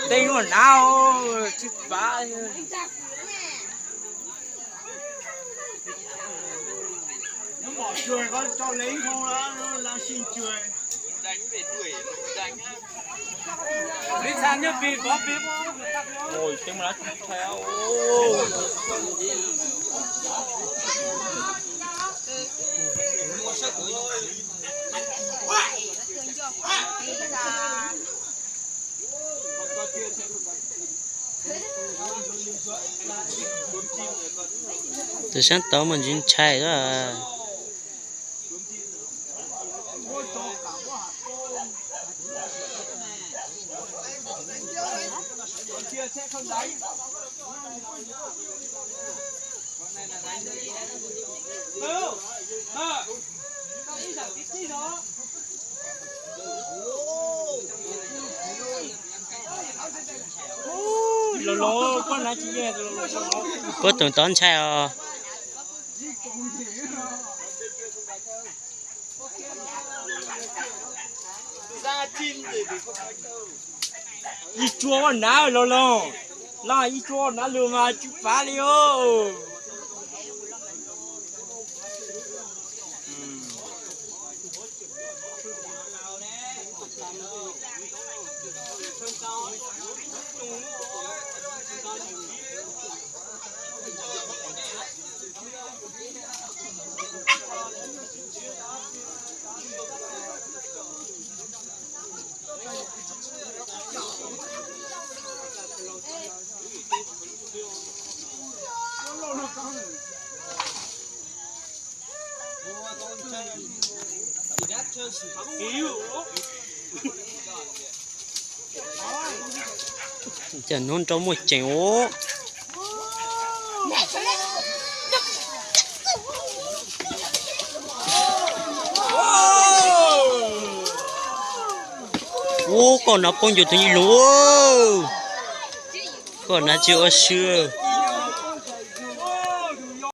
Tej ua na, tsis pav. Tus sab tod mas ntsis ntshai xwb. Puab tus tod ntshai os. Ib tsuag ua na los los, los ib tsuag ua na lug mas tsis pav li os. Cas hnub nrau muaj ceem os. Ub, koj no poob ncua tus nyiaj lug. Koj na tsis ua si.